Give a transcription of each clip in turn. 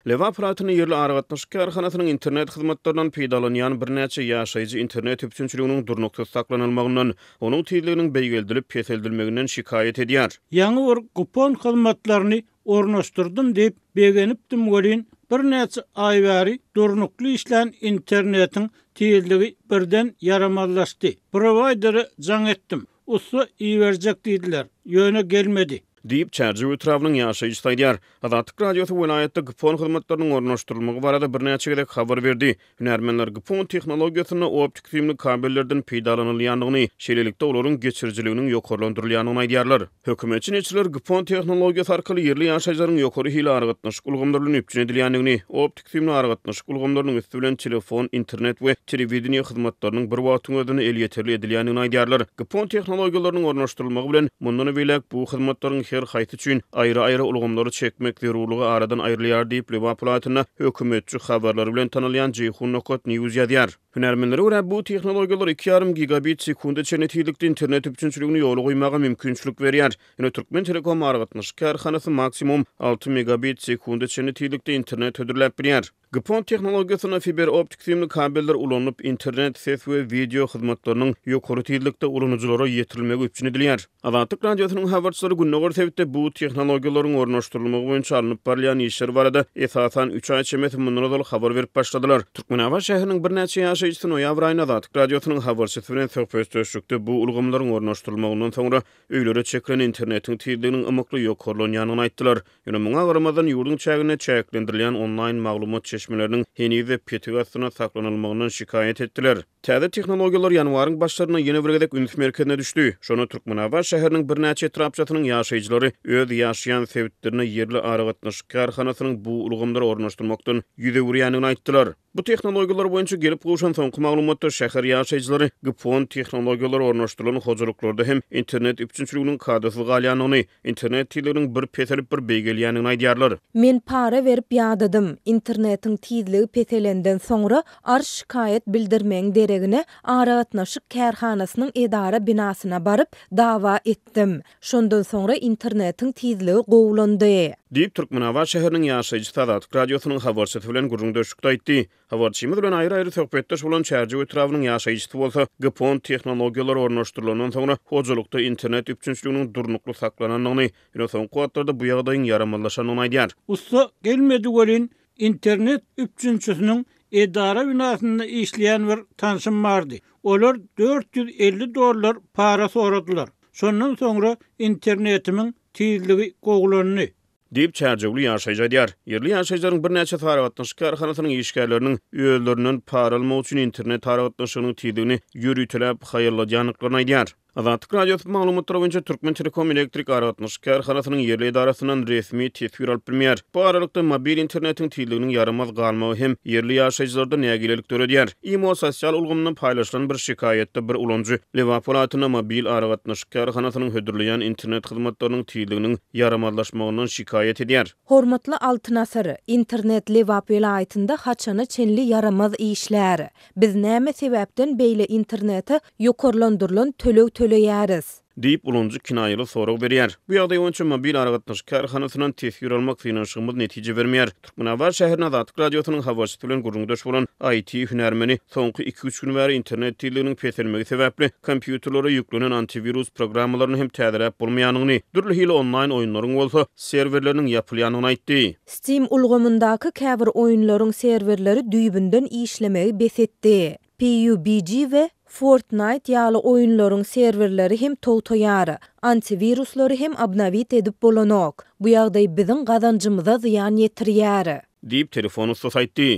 Lebap welaýatynda ýerli aragatnaşyk kärhanasynyň internet hyzmatlaryndan peýdalanýan birnäçe ýaşaýjy internet üpjünçiliginiň durnuksyz saklanylmagyndan, onuň tizliginiň beýgeldilip peseldilmeginden şikaýat edýär. Ýaňy bir kupon hyzmatlaryny ornaşdyrdym diýip begenipdim welin, birnäçe aý bäri durnukly işlän internetiň tizligi birden ýaramazlaşdy. Prowaýdere jaň etdim. Ussa iberjek diýdiler, ýöne gelmedi. Diýip, Çärjew etrabynyň ýaşaýjysy aýdýar. Azatlyk Radiosy welaýatda GPON hyzmatlarynyň ornaşdyrylmagy barada birnäçe gezek habar berdi. Hünärmenler GPON tehnologiýasynda optik süýümli kabellerden peýdalanylýandygyny, şeýlelikde, olaryň geçirijiliginiň ýokarlandyrylýandygyny aýdýarlar. Hökümetçi neşirler GPON tehnologiýasy arkaly ýerli ýaşaýjylaryň ýokary hili aragatnaşyk ulgamlary bilen üpjün edilýändigini, optik Süýümli aragatnaşyk ulgamlarynyň üsti bilen telefon, internet we telewideniýe hyzmatlarynyň bir wagtyň özünde elýeterli edilýändigini aýdýarlar. GPON tehnologiýalarynyň ornaşdyrylmagy bilen, mundan beýläk bu hyzmatlaryň her haýsy üçin aýry-aýry ulgamlary çekmek zerurlygy aradan aýrylýar diýip, Lebap welaýatynda hökümetçi habarlary bilen tanalýan Jeýhun nokat news ýazýar. Hünärmenlere görä, bu tehnologiýalar iki ýarym gigabit sekunda çenli tizlikde internet üpjünçiligini ýola goýmaga mümkinçilik berýär. Ýöne Türkmentelekom aragatnaşyk kärhanasy maksimum alty megabit sekunda çenli tizlikde internet hödürläp bilýär. GPON tehnologiýasynda fiber optik süýümli kabeller ulanylyp, internet, ses we wideo hyzmatlarynyň ýokary tizlikde ulanyjylara ýetirilmegi üpjün edilýär. Azatlyk Radiosynyň habarçylary gündogar sebitde bu tehnologiýalaryň ornaşdyrylmagy boýunça alnyp barylýan işler barada esasan üç aý çemesi mundan ozal habar berip başladylar. Türkmenabat şäheriniň birnäçe ýaşaýjysy noýabr aýynda Azatlyk Radiosynyň habarçysy bilen söhbetdeşlikde bu ulgamlaryň ornaşdyrylmagyndan soňra öýlere çekilen internetiň tizliginiň ymykly ýokarlanýandygyny aýtdylar. Ýöne muňa garamazdan, ýurduň çäginde çäklendirilýän onlaýn maglumat çeşmeleriniň heniz-de petik astynda saklanylmagyndan şikaýat etdiler. Täze tehnologiýalar ýanwaryň başlarynda ýene bir gezek üns merkezine düşdi. Şonda Türkmenabat şäheriniň birnäçe etrapçasynyň ýaşaýjylary öz ýaşaýan sebitlerinde ýerli aragatnaşyk kärhanasynyň bu ulgamlary ornaşdyrmakdan ýüz öwürýändigini aýtdylar. Bu tehnologiýalar boýunça gelip gowşan soňky maglumatda şäher ýaşaýjylary GPON tehnologiýalary ornaşdyrylan hojalyklarda hem internet üpjünçiliginiň kadasyz galýandygyny, internet tizliginiň bir peselip, bir beýgelýändigini aýdýarlar. Men para berip ýadadym. Internetiň tizligi peselenden soňra arz-şikaýat bildirmegiň deregine aragatnaşyk kärhanasynyň edara binasyna baryp, dawa etdim. Şondan soňra internetiň tizligi gowulandy. Diýip, Türkmenabat şäheriniň ýaşaýjysy Azatlyk Radiosynyň habarçysy bilen gürrüňdeşlikde aýtdy. Habarçymyz bilen aýry-aýry söhbetdeş bolan Çärjew etrabynyň ýaşaýjysy bolsa, GPON tehnologiýalary ornaşdyrylandan soňra hojalykda internet üpjünçiliginiň durnukly saklanandygyny, ýöne soňky wagtlarda bu ýagdaýyň ýaramazlaşandygyny aýdýar. Ussa gelmedi welin, Internet üpjünçisiniň edara binasynda işleýän bir tanşym bardy. Olar 450 dollar para soradylar. Şondan soňra internetimiň tizligi gowulandy. Diýip, çärjewli ýaşaýjy aýdýar. Ýerli ýaşaýjylaryň birnäçesi aragatnaşyk kärhanasynyň işgärleriniň özlerinden para almak üçin internet aragatnaşygynyň tizligini ýöriteläp haýalladýandyklaryny aýdýar. Azatlyk Radiosy bu maglumatlar boýunça Türkmentelekom elektrik aragatnaşyk kärhanasynyň ýerli edarasyndan resmi teswir alyp bilmeýär. Bu aralykda, mobil internetiň tizliginiň ýaramaz galmagy hem ýerli ýaşaýjylarda nägilelik döredýär. Imo sosial ulgamynda paýlaşylan bir şikaýatda bir ulanyjy Lebap welaýatynda mobil aragatnaşyk kärhanasynyň hödürleýän internet hyzmatlarynyň tizliginiň ýaramazlaşmagyndan şikaýat edýär. Hormatly Altyn Asyr, internet Lebap welaýatynda haçana çenli ýaramaz işlär? Biz näme sebäpden beýle internete ýokarlandyrylan töleg töleýäris? Diýip, ulanyjy kinaýaly sorag berýär. Bu ýagdaý boýunça mobil aragatnaşyk kärhanasyndan teswir almak synanyşygymyz netije bermeýär. Türkmenabat şäherinde Azatlyk Radiosynyň habarçysy bilen gürrüňdeş bolan IT hünärmeni soňky iki-üç gün bäri internet tizliginiň peselmegi sebäpli kompýuterlere ýüklenen antiwirus programmalaryny hem täzeläp bolmaýandygyny, dürli hili onlaýn oýunlaryň bolsa serwerleriniň ýapylýandygyny aýtdy. Steam ulgamyndaky käbir oýunlaryň serwerleri düýbünden işlemegi bes etdi. PUBG we Fortnite ýaly oýunlaryň serwerleri hem togtaýar. Antiwiruslary hem obnowit edip bolanok. Bu ýagdaý biziň gazanjymyza zyýan ýetirýär. Diýip, telefon ussasy aýtdy.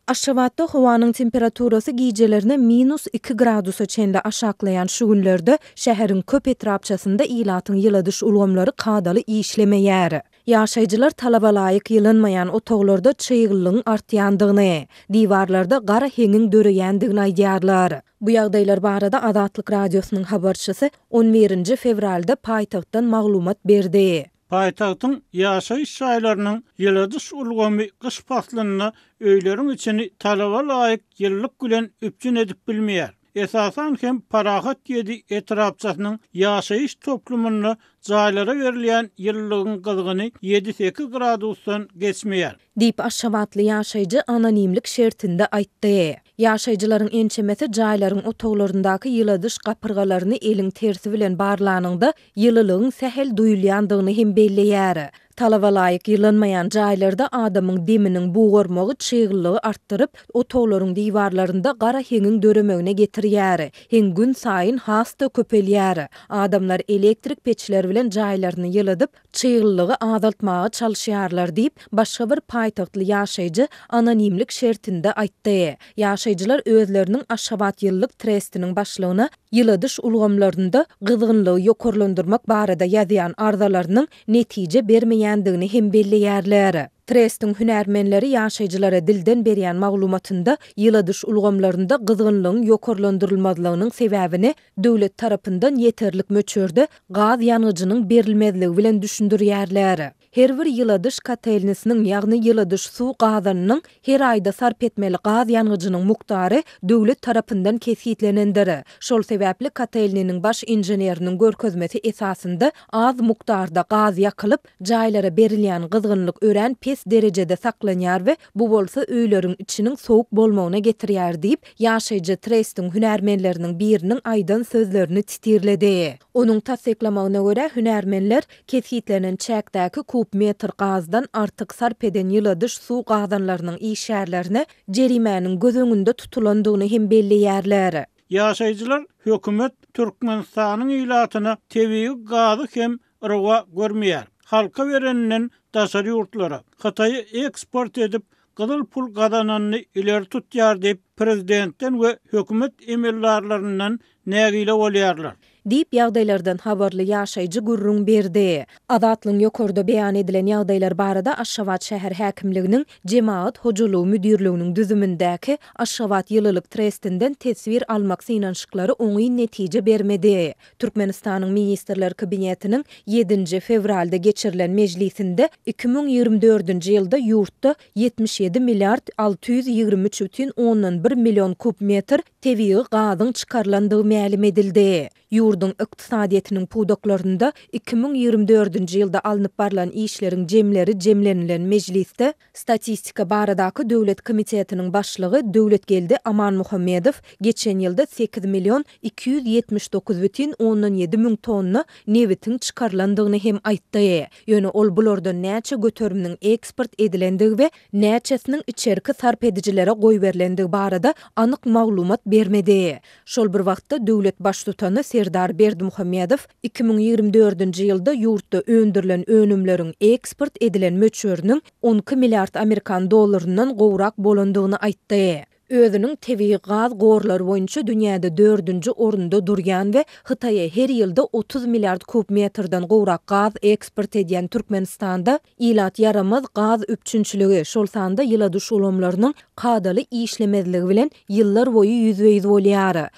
Aşgabatda howanyň temperaturasy gijelerine minus iki gradusa çenli aşaklaýan şu günlerde şäheriň köp etrapçasynda ilatyň ýyladyş ulgamlary kadaly işlemeýär. Ýaşaýjylar talaba laýyk ýylanmaýan otaglarda çyglylygyň artýandygyny, diwarlarda gara heňiň döreýändigini aýdýarlar. Bu ýagdaýlar barada Azatlyk Radiosynyň habarçysy on birinji fewralda paýtagtdan maglumat berdi. Paýtagtyň ýaşaýyş jaýlarynyň ýyladyş ulgamy gyş paslynda öýleriň içini talaba laýyk ýylylyk bilen üpjün edip bilmeýär. Esasan hem Parahat ýedi etrapçasynyň ýaşaýyş toplumynda Jaýlara berilýän ýylylygyň gyzgyny ýedi-sekiz gradusdan geçmeýär. Diýip, aşgabatly ýaşaýjy anonimlik şertinde aýtdy. Ýaşaýjylaryň ençemesi jaýlaryň otaglaryndaky ýyladyş gapyrgalaryny eliň tersi bilen barlanyňda, ýylylygyň sähel duýulýandygyny hem belleýär. Talaba laýyk ýylanmaýan jaýlarda adamyň deminiň bugarmagy çyglylygy artdyryp, otaglaryň diwarlarynda gara heňiň döremegine getirýär. Heň günsaýyn has-da köpelýär. Adamlar elektrik peçler bilen jaýlaryny ýyladyp, çyglylygy azaltmaga çalyşýarlar diýip, başga bir paýtagtly ýaşaýjy anonimlik şertinde aýtdy. Ýaşaýjylar özleriniň Aşgabatýylylyk trestiniň başlygyna ýyladyş ulgamlarynda gyzgynlygy ýokarlandyrmak barada ýazýan arzalarynyň netije bermeýändigini hem belleýärler. Trestiň hünärmenleri ýaşaýjylara dilden berýän maglumatynda ýyladyş ulgamlarynda gyzgynlygyň ýokarlandyrylmazlygynyň sebäbini döwlet tarapyndan ýeterlik möçberde gaz ýangyjynyň berilmezligi bilen düşündirýärler. Her bir ýyladyş kotelnisiniň, ýagny ýyladyş suw gazanynyň her aýda sarp etmeli gaz ýangyjynyň mukdary döwlet tarapyndan kesgitlenendir. Şol sebäpli kotelniniň baş inženeriniň görkezmesi esasynda az mukdarda gaz ýakylyp, jaýlara berilýän gyzgynlyk örän pes derejede saklanýar we bu bolsa öýleriň içiniň sowuk bolmagyna getirýär diýip, ýaşaýjy trestiň hünärmenleriniň biriniň aýdan sözlerini titirledi. Onuň tassyklamagyna görä, hünärmenler kesgitlenen çäkdäki kub metr gazdan artyk sarp eden ýyladyş suw gazanlarynyň işgärlerine jerimäniň göz öňünde tutulandygyny hem belleýärler. Ýaşaýjylar hökümet Türkmenistanyň ilatyna tebigy gazy hem rowa görmeýär. Halka bereninden daşary ýurtlara, Hytaýa eksport edip, gyzyl pul gazananyny ileri tutýar diýip, prezidentden we hökümet emeldarlaryndan nägile bolýarlar. Diýip, ýagdaýlardan habarly ýaşaýjy gürrüň berdi. Azatlygyň ýokarda beýan edilen ýagdaýlar barada Aşgabat şäher häkimliginiň Jemagat hojalygy müdirliginiň düzümindäki Aşgabat ýylylyk trestinden teswir almak synanyşyklary oňyn netije bermedi. Türkmenistanyň Ministrler Kabinetiniň ýedinji fewralda geçirilen mejlisinde 2024-nji ýylda ýurtda 77 milliard 623 bütin ondan bir million kub metr tebigy gazyň çykarylandygy mälim edildi. Ýurduň ykdysadyýetiniň pudaklarynda 2024-nji ýylda alnyp barlan işleriň jemleri jemlenilen mejlisde Statistika baradaky döwlet komitetiniň başlygy Döwletgeldi Amanmuhammedow geçen ýylda sekiz million 279 bütin ondan ýedi müň tonna nebitiň çykarylandygyny hem aýtdy. Ýöne ol bulardan näçe göteriminiň eksport edilendigi we näçesiniň içerki sarp edijilere goýberilendigi barada anyk maglumat bermedi. Şol bir wagtda, döwlet Baştutany Serdar Berdimuhamedow 2024-nji ýylda ýurtda öndürilen önümleriň eksport edilen möçberiniň 12 milliard amerikan dollaryndan gowrak bolandygyny aýtdy. Özüniň tebigy gaz gorlary boýunça dünýäde dördünji orunda durýan we Hytaýa her ýylda 30 milliard kub metrden gowrak gaz eksport edýän Türkmenistanda ilat ýaramaz gaz üpjünçiligi, şol sanda ýyladyş ulgamlarynyň kadaly işlemezligi bilen ýyllar boýy ýüzbe-ýüz bolýar.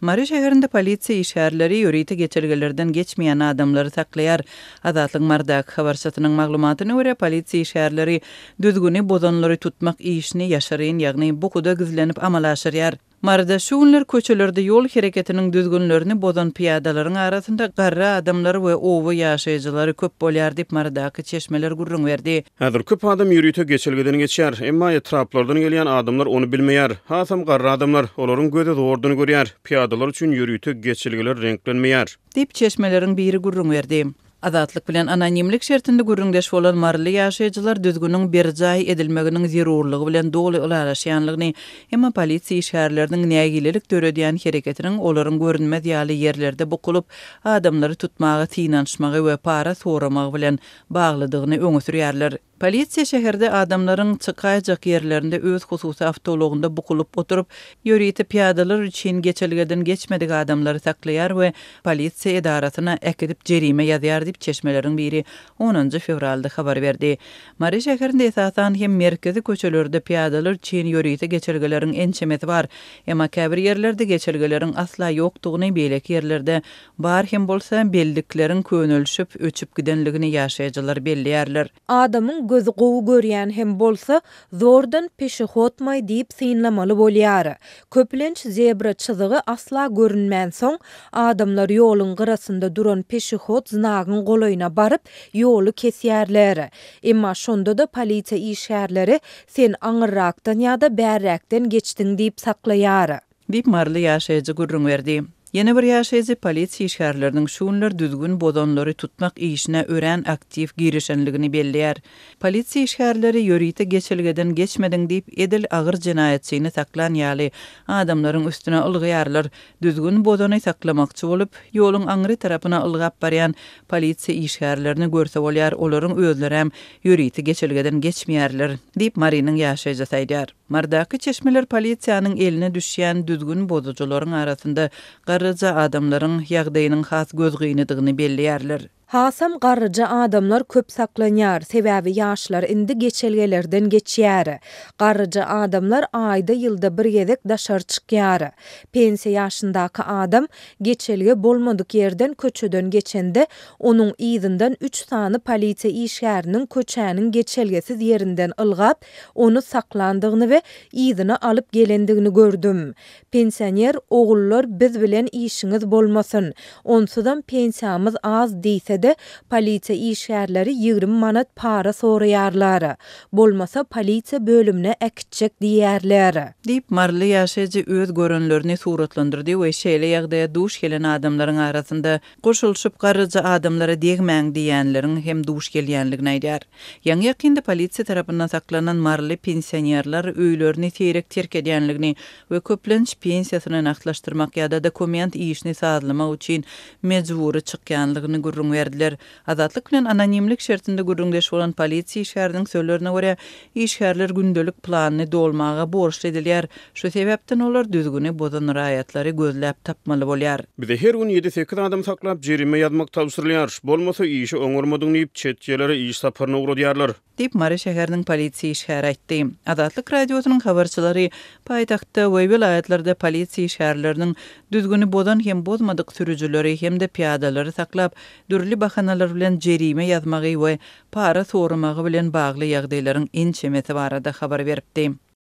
Mary şäherinde polisiýa işgärleri ýörite geçelgelerden geçmeýän adamlary saklaýar. Azatlygyň Marydaky habarçysynyň maglumatyna görä, polisiýa işgärleri düzgüni bozanlary tutmak işini ýaşyryn, ýagny bukuda gizlenip amala aşyrýar. Maryda şu günler köçelerde ýol hereketiniň düzgünlerini bozan pyýadalaryň arasynda garry adamlar we oba ýaşaýjylary köp bolýar diýip, Marydaky çeşmeler gürrüň berdi. Häzir köp adam ýörite geçelgeden geçýär. Emma etraplardan gelýän adamlar ony bilmeýär. Hasam garry adamlar. Olaryň gözi zordan görýär. Pyýadalar üçin ýörite geçelgeler reňklenmeýär. Diýip, çeşmeleriň biri gürrüň berdi. Azatlyk bilen anonimlik şertinde gürrüňdeş bolan maryly ýaşaýjylar düzgüniň berjaý edilmeginiň zerurlygy bilen doly ylalaşýanlygyny, emma polisiýa işgärleriniň nägilelik döredýän hereketiniň olaryň görünmez ýaly ýerlerde bukulyp, adamlary tutmaga synanyşmagy we para soramagy bilen baglydygyny öňe sürýärler. Polisiýa şäherde adamlaryň çykaýjak ýerlerinde öz hususy awtoulagynda bukulyp oturyp, ýörite pyýadalar üçin geçelgeden geçmedik adamlary saklaýar we polisiýa edarasyna äkidip jerime ýazýar diýip. diýlip, çeşmeleriň biri onunjy fewralda habar berdi. Mary şäherinde esasan hem merkezi köçelerde pyýadalar üçin ýörite geçelgeleriň ençemesi bar. Emma käbir ýerlerde geçelgeleriň asla ýokdugyny, beýleki ýerlerde bar hem bolsa, bellikleriň könelişip, öçüp gidenligini ýaşaýjylar belleýärler. Adamyň gözi gowy görýän hem bolsa, zordan peşehodmaý diýip synlamaly bolýar. Köplenç zebra çyzygy asla görünmänsoň, adamlar ýoluň gyrasynda duran peşehod znagyň golaýyna baryp, ýoly kesýärler. Emma şonda-da polisiýa işgärleri sen aňyrrakdan ýa-da bärräkden geçdiň diýip saklaýar. Diýip, maryly ýaşaýjy gürrüň berdi. Ýene bir ýaşaýjy polisiýa işgärleriniň şu günler düzgün bozanlary tutmak işine örän aktiw girişenligini belleýär. Polisiýa işgärleri ýörite geçelgeden geçmediň diýip, edil agyr jenaýatçyny saklan ýaly, adamlaryň üstüne ylgaýarlar. Düzgün bozany saklamakçy bolup, ýoluň aňry tarapyna ylgap barýan polisiýa işgärlerini görse bolýar, olaryň özlerem ýörite geçelgeden geçmeýärler, diýip, Marynyň ýaşaýjysy aýdýar. Marydaky çeşmeler polisiýanyň eline düşýän düzgün bozujylaryň arasynda garryja adamlaryň ýagdaýynyň has gözgynydygyny belleýärler. Hasam garryja adamlar köp saklanýar, sebäbi ýaşlar indi geçelgelerden geçýär. Garryja adamlar aýda-ýylda bir gezek daşary çykýar. Pensiýa ýaşyndaky adam geçelge bolmadyk ýerden köçeden geçende, onuň yzyndan üç sany polisiýa işgäriniň köçäniň geçelgesiz ýerinden ylgap, ony saklandygyny we yzyna alyp gelendigini gördüm. Pensioner ogullar biz bilen işiňiz bolmasyn, onsuzam pensiýamyz az diýse-de, polisiýa işgärleri 20 manat para soraýarlar. Bolmasa polisiýa bölümine äkitjek diýýärler. Diýip, maryly ýaşaýjy öz görenlerini suratlandyrdy we şeýle ýagdaýa duş gelen adamlaryň arasynda goşulyşyp garryja adamlara degmäň diýýänleriň hem duş gelýänligini aýdýar. Ýaňy-ýakynda polisiýa tarapyndan saklanan maryly pensionerler öýlerini seýrek terk edýänligini we köplenç pensiýasyny nagtlaşdyrmak ýa-da dokument işini sazlamak üçin mejbury çykýanlygyny gürrüň berdiler. Azatlyk bilen anonimlik şertinde gürrüňdeş bolan polisiýa işgäriniň sözlerine görä, işgärler gündelik planyny dolmaga borçly edilýär. Şu sebäpden olar düzgüni bozan raýatlary gözläp tapmaly bolýar. Bize her gün ýedi-sekiz adam saklap jerime ýazmak tabşyrylýar. Bolmasa işi oňarmadyň diýip, çet ýerlere iş saparyna ugradýarlar. Diýip, Mary şäheriniň polisiýa işgäri aýtdy. Azatlyk Radiosynyň habarçylary paýtagtda we welaýatlarda polisiýa işgärleriniň düzgüni bozan hem bozmadyk sürüjileri hem-de pyýadalary saklap, dürli bahanalar bilen jerime ýazmagy we para soramagy bilen bagly ýagdaýlaryň ençemesi barada habar beripdi.